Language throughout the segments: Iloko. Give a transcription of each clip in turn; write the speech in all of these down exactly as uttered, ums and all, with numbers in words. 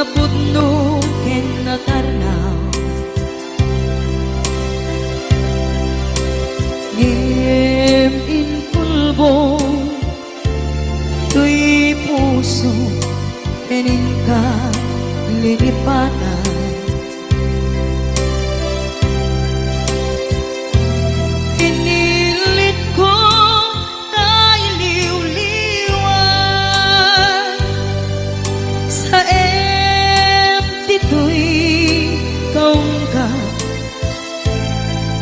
Pudno ken natarnaw, ngem inkulbong toy puso ken inka linipatan. Inilitko nga iliwliwan, saem ditoy kaunggat,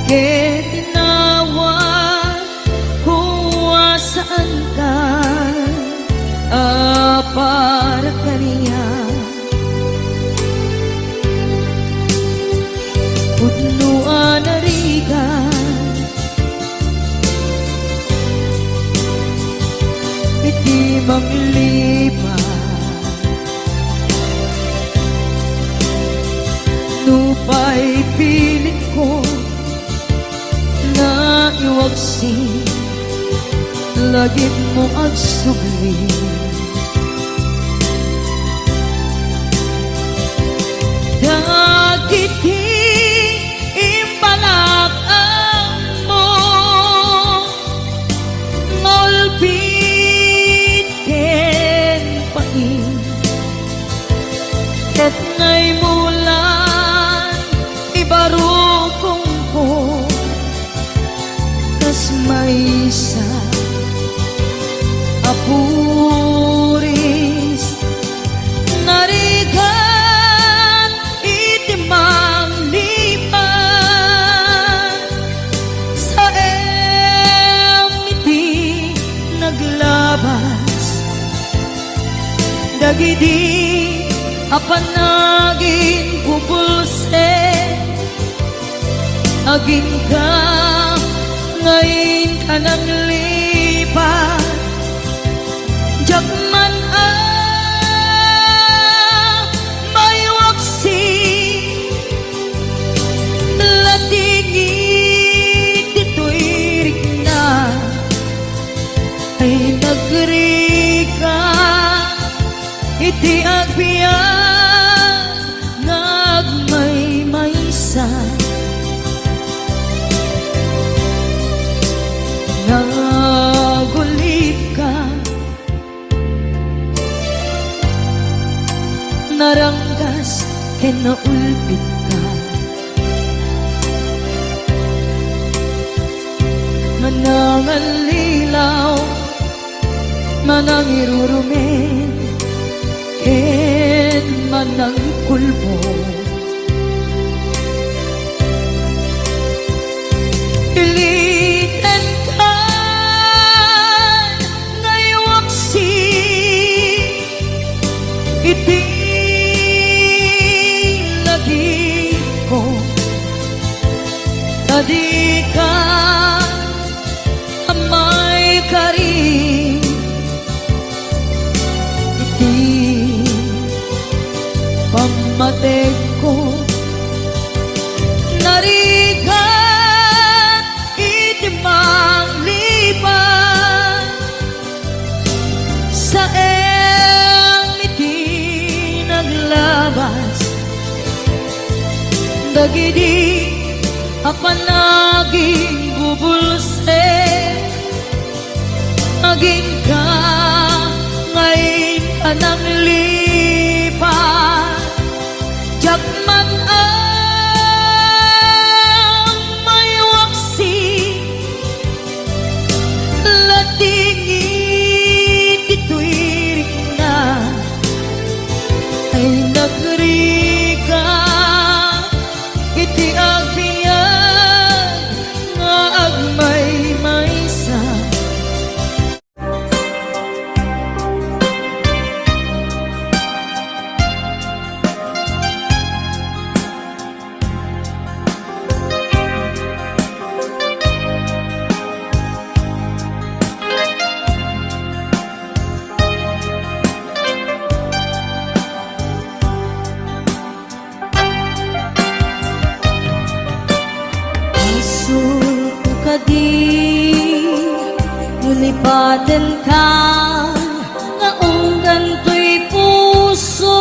ket inawat ko a saanka a para kaniak. Pudno a narigat iti manglipat. Nupay pilitko nga iwaksi, lagipmo agsubli. Dagiti imbalak-ammo nga ulpit ken pain, ket naimulan ibarukongko kas maysa a puris. Narigat iti manglipat, saem iti naglabas dagidi a panaginbubulsek. Aginka nga inka nanglipat, diak man a maiwaksi, lating iti tuirikna ay nagrigat iti agbiag nga agmaymaysa. Nagulipka, naranggas ken naulpitka. Manangallilaw, manangirurumen, ken manangkulbong. Ilitenka nga iwaksi iti lagipko, ta dika a maikari iti pammategko. Narigat iti manglipat, saem iti naglabas dagidi a panaginbubulsek. Aginka nga inka nanglipat, diak man a maiwaksi, lating iti tuirikna ay nagrigat iti agbiag nga agmaymaysa. Isu kadi, no lipatenka nga unggan toy puso.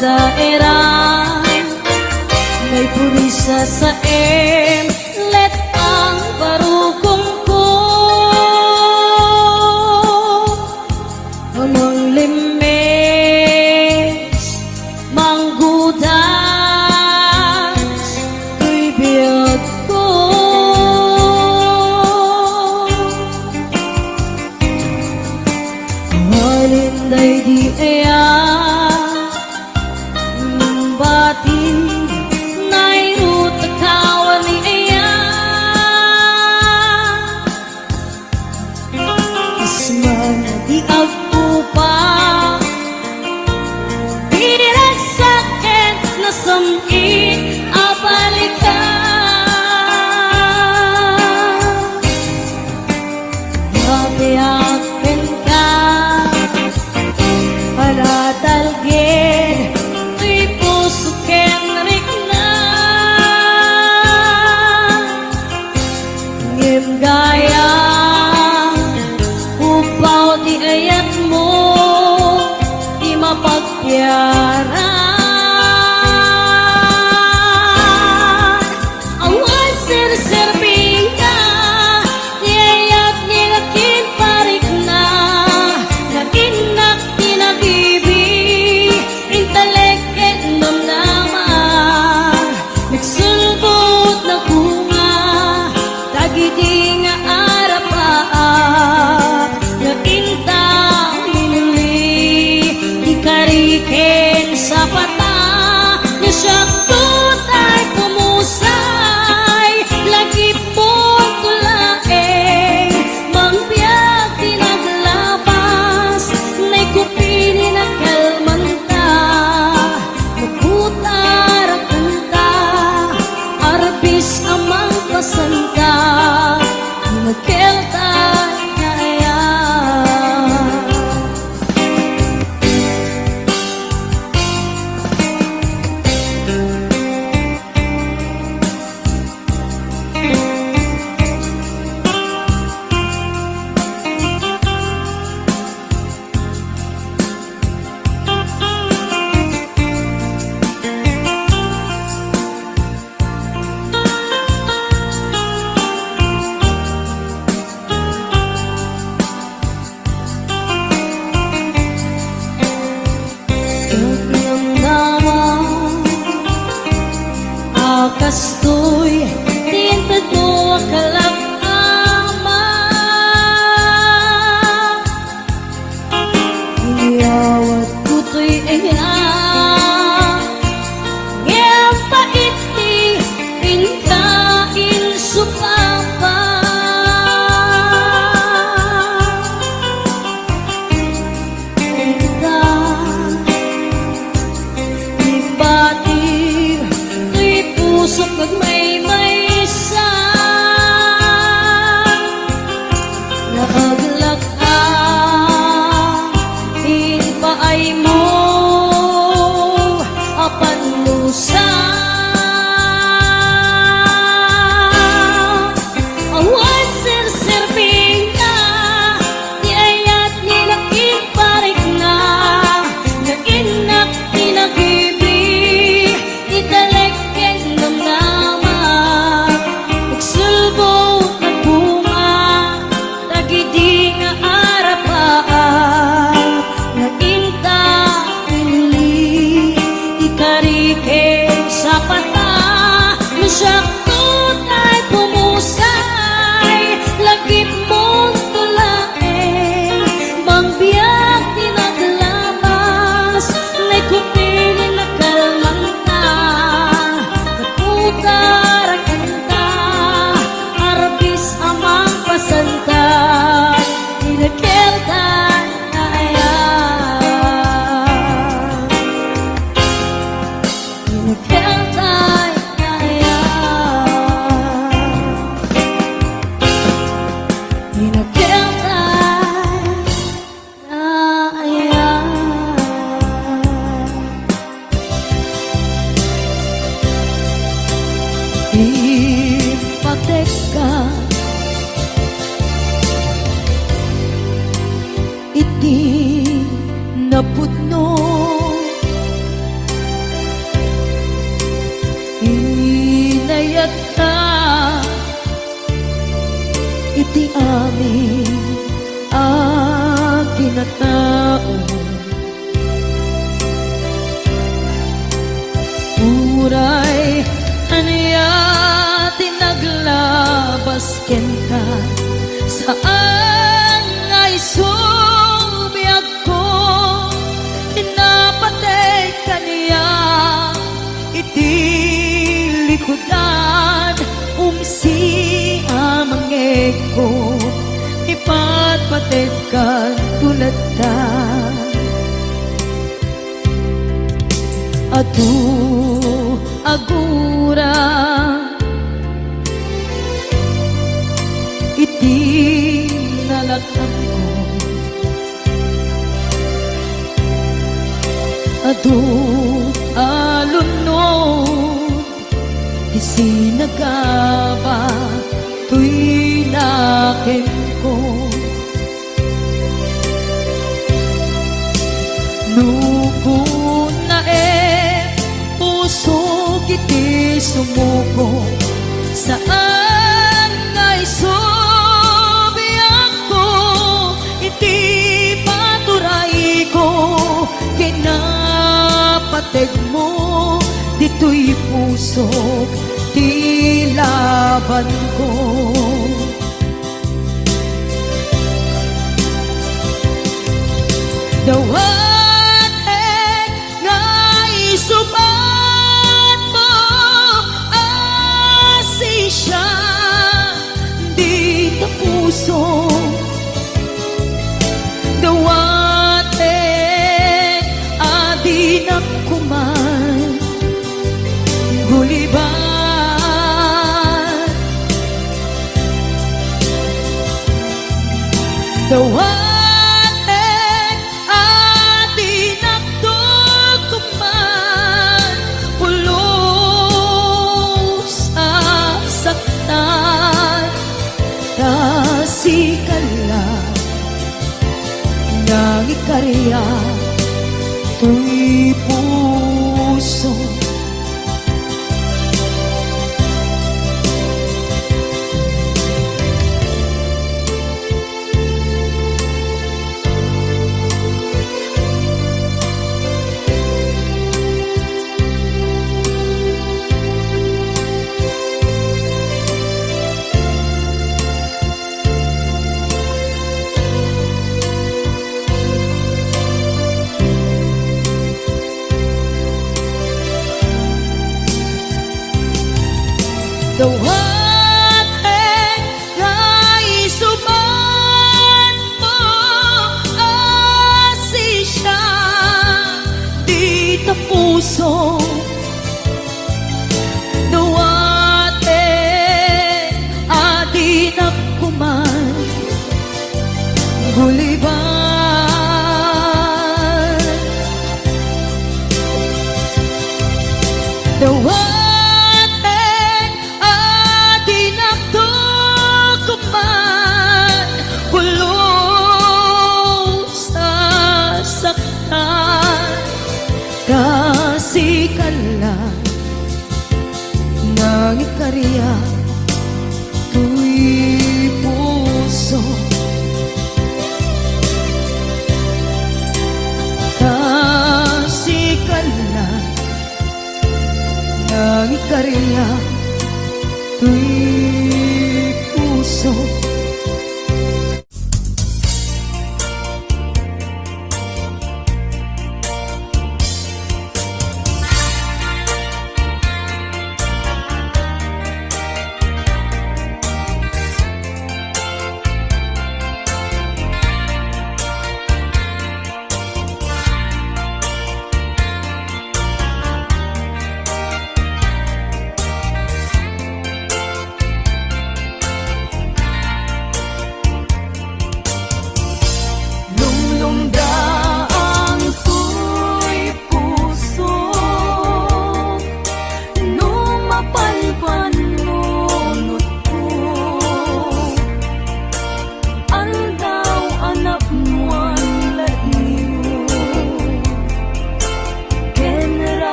Daera, naipurisa saem, let ang barukongko. Manglimmes, manggudas, toy biagko. Halin daydi aya, batin, nairut a kawan ni aya. Isman di agpupa, di ragsak ket nasam-it a balikan. Mabiag kenka, panatalged, ti puso ken rikna. Ngem gayam, upaw ti ayatmo, ti mapagpiaran. Awan serserbingka, ti ayat ni nakin parikna, nga innak ti nabibi, intalek ket namnama. Nagsulbod nagbunga dagidi nga arapaak nga inta minuli ti kari ken sapata nga siakto tay pumusay lagipon ko laeng mangbiag ti naglabas naikupili na kalmanta. Nagbutar a kanta, arbis a mangpasanta, ti nagkelta nga aya. Ket namnama a kastoy ti intedmo a kalak-ama. Inyawatko toy aya, ngem pait ti inka insupapa. Inka, imbati toy pusok agmaymaysa. Naaglak a impaaymo a pannusa. Awan serserbingka, ti ayat ni nakin parikna, nga innak ti nabibi, italek ken namnama, agsulbod nagbunga, dagidi nga arapaak, nga inta pinili, ikari ken sapata, no siakto tay pumusay, lagipon to laeng, mangbiag ti naglabas, naikupili na kalmanta, naputar a kanta, arbis a mangpasanta, ti nagkelta nga aya. Ti nagkelta nga aya. Ti nagkelta nga aya. Impatekka iti napudno amin a kinatao. Uray ania ti naglabas kenka, saan nga isu biagko, napateg kaniak iti likudan, umsi a mangegko, ipatpateg kadto latta. Adu a gura iti nalaknangko. Adu a lunod ti sinagaba toy nakenko. No kunnaem pusok iti sumuko, saan nga isu biagko iti paturayko, kinapategmo ditoy pusok ti labanko. Dawatek nga isubatmo a sisya dita puso. Dawatek a dinak kuman guliban. Dawatek a dinak kuman pulos a saktan. Ta sika la nga ikariak toy puso. Dawatek nga isubatmo a sisya dita puso. Dawatek a dinak kuman guliban. Dawatek a dinak kuman pulos a saktan. Ta sika la nga ikariak toy puso. Ta sika la nga ikariak toy puso.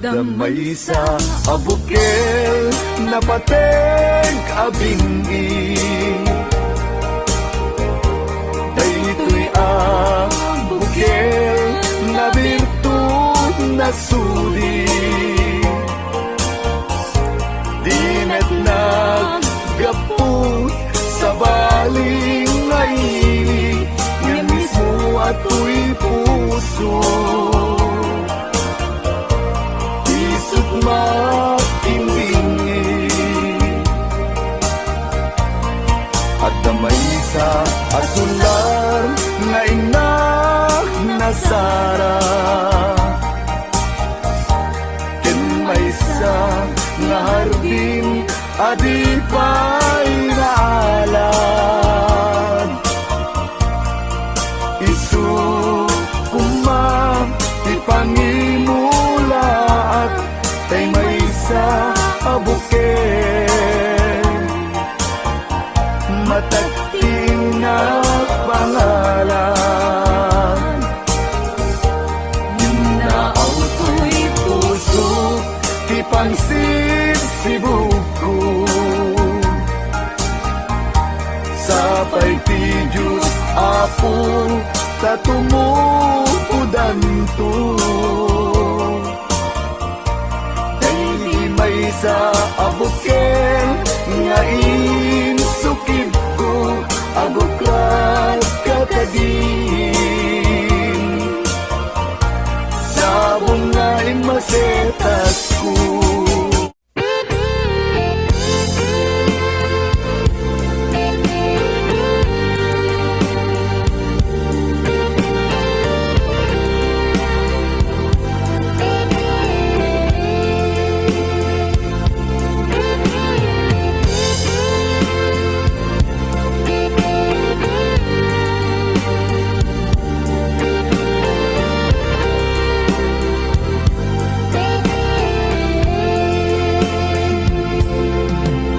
Adda maysa a bukel napateg a bing-i. Daytoy a bukel nabirtud nasudi. Di met naggapu sabali nga ili, ngem mismo a toy puso. Isut' makimbingi. Adda maysa a sular nga innak nasara. Ken maysa nga hardin a di pay naalad. Isu koma ti pangimulaak, tay maysa a bukel. Matagting a pangalan. Naaw toy puso ti pangsibsibugko. Sapay ti Dios, Apo, ta tumupodanto. Daydi maysa a bukel nga insukibko, aguklad ka kadin. Sabong nga immasetasko.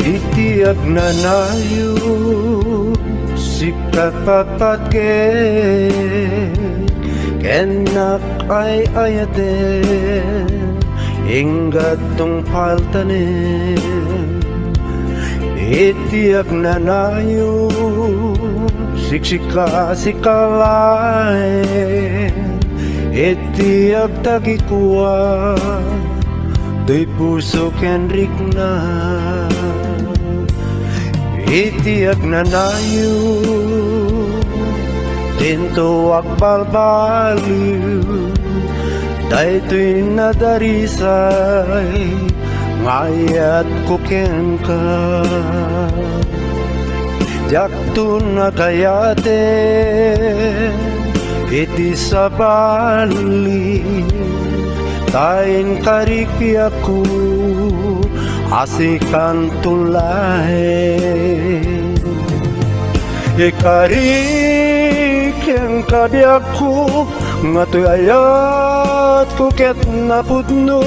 Iti agnanayon, sika patpatgek, ken ay-ayaten, ingga't tungpaltanen. Iti agnanayon, siksika, sika laeng, iti agtagikuan, toy puso ken rikna. Iti agnanayon, dinto agbalbaliw, daytoy nadarisay nga ayatko kenka. Diakto nagayaten iti sabali, ta inkarikiakko a sikanto laeng. Ikari kenka, biagko, nga toy ayatko ket napudno,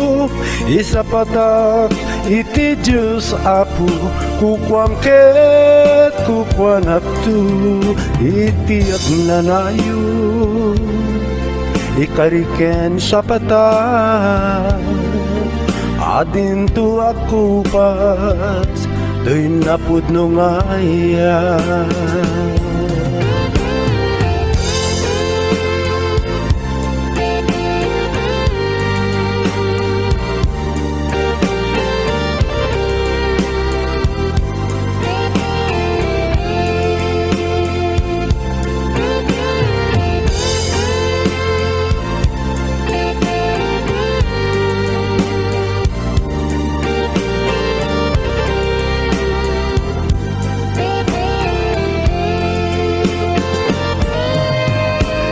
isapatak iti Dios, Apo, kukuam ket kukuanakto iti agnanayon. Ikari ken sapatak a dinto agkupas toy napudno nga ayat.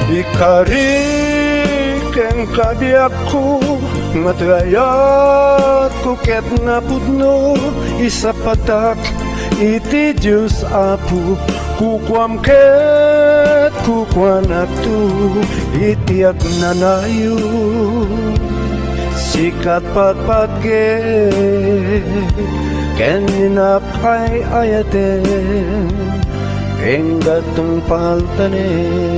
Ikari kenka, biagko, nga toy ayatko ket napudno, isapatak iti Dios, Apo, kukuam ket kukuanakto iti agnanayon. Sika patpatgek ken ay-ayaten, ingga't tungpaltanen.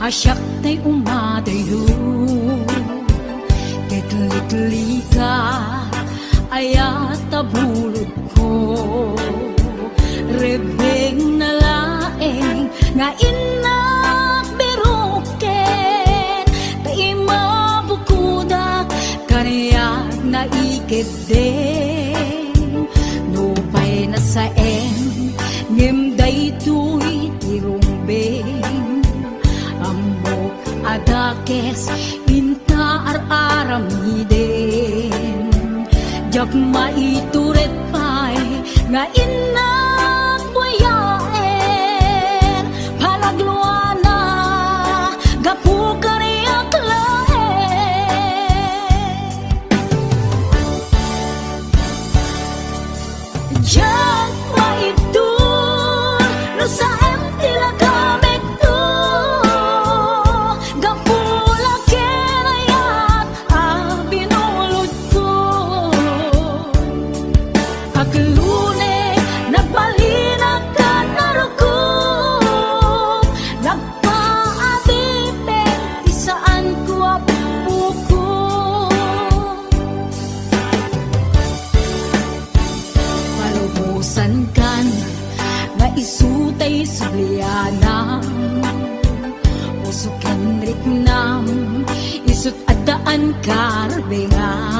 Siak tay umadayo, ket liklikak, ayat a bulodko. Rebbengna laeng nga innak biroken, ta imabukodak kaniak naikeddeng. Nupay nasaem, ngem daytoy ti rumbeng. Ammok a dakes inta ar-aramiden. Diak maitured pay nga innak buyaen. Panagluana gapu kaniak laeng. Diak maibtur no saem ti lagamekto. Gapu la ken ayat a binulodko. Aglune, nagbalinak a narukop. Nagpaadipen ti saanko a buko. Palubosankan nga isu tay sublianam. Puso ken riknam, isut' addaan karbengan.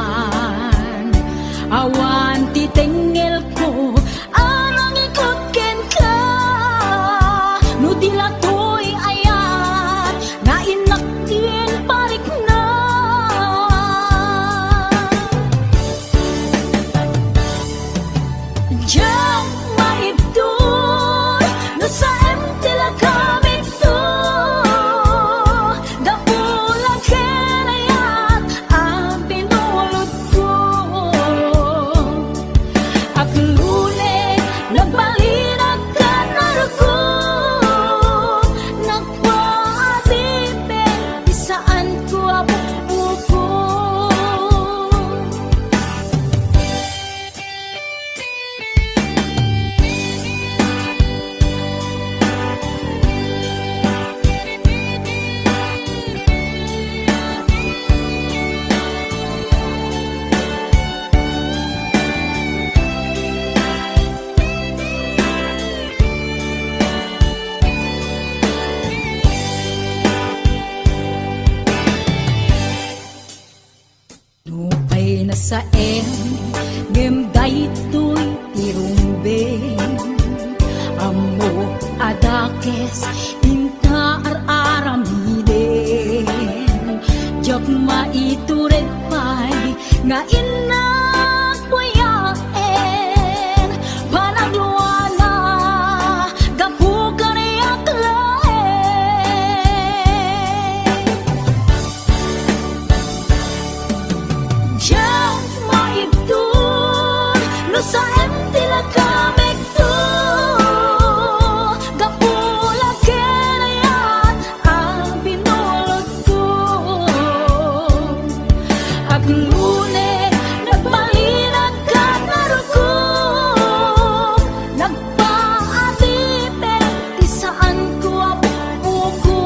Awan ti tengngelko a nangikut kenka. No di la toy ayat nga innak ti parikna. Diak maibtur no saem ti lagamekto. Gapu la ken ayat a binulodko. Aglune, nagbalinak a narukop. Nagpaadipen ti saanko a buko. Nupay nasaem, ngem daytoy ti rumbeng. Ammok a dakes inta ar-aramiden. Diak maitured pay nga innak buyaen. Panagluana gapu kaniak laeng. Diak maibtur no saem ti lagamekto. Gapu la ken ayat a binulodko. Aglune, nagbalinak a narukop. Nagpaadipen ti saanko a buko.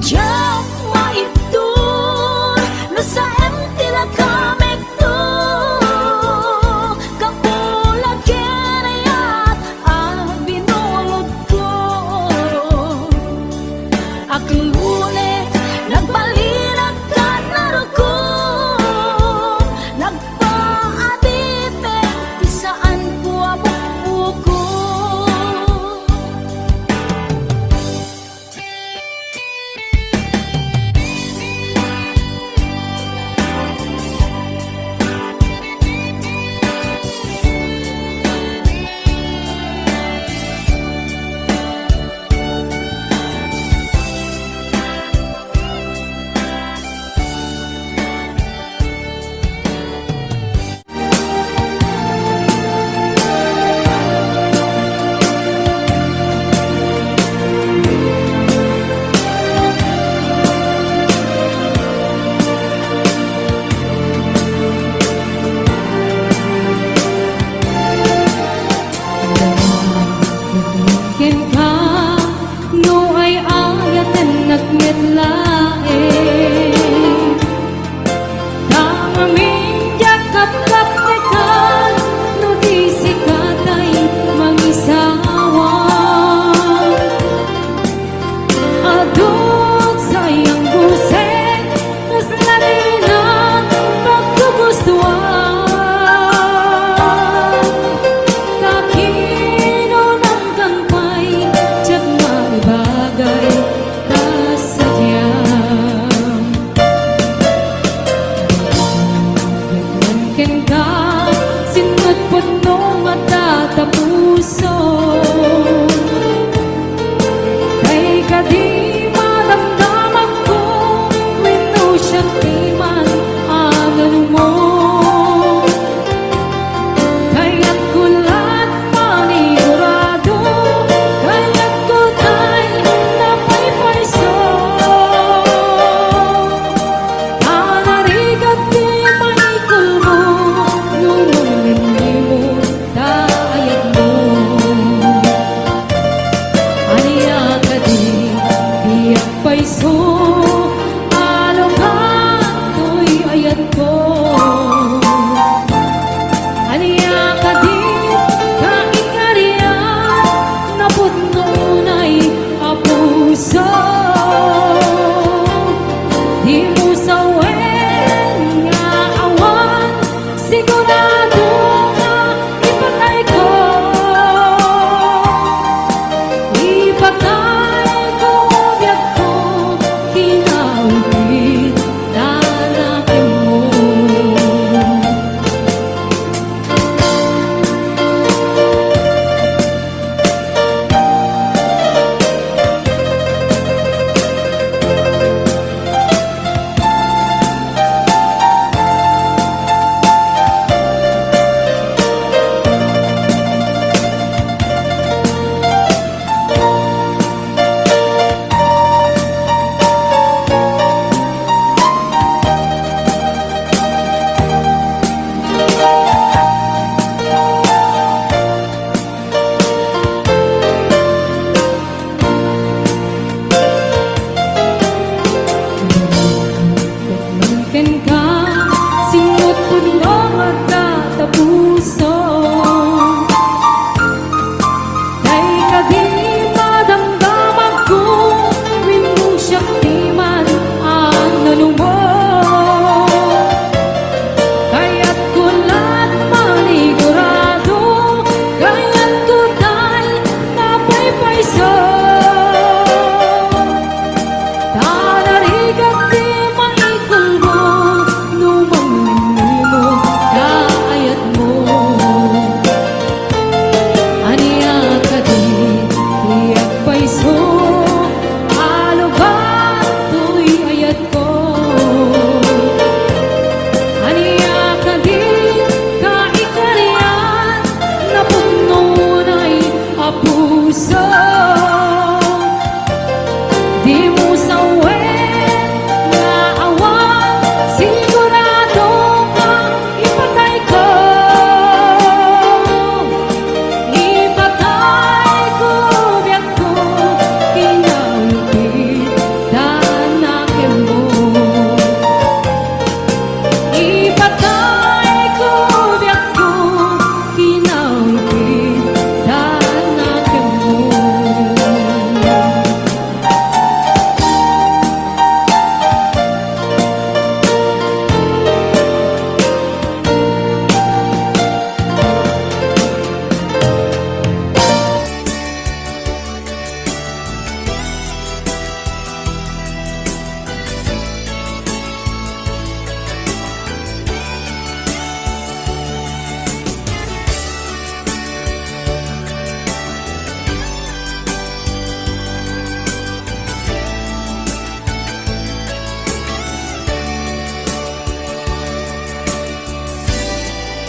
Diak maibtur no saem ti Pudno matatapuso. Kay kadi madamdamagko wenno siak ti man-aganumo. Kayatko la't manigurado, kayatko tay napaypayso. Panarigat ti manikulmo, no mangmemmemo ta ayatmo. Ania kadi ti agpayso a lugan toy ayatko? Ania kadi kaingarian napudno unay a puso? Dimo sawen nga awan sigurado nga ipatayko. Ipatayko biagko, kinaulbit ta nakemmo. Kenka, sinutput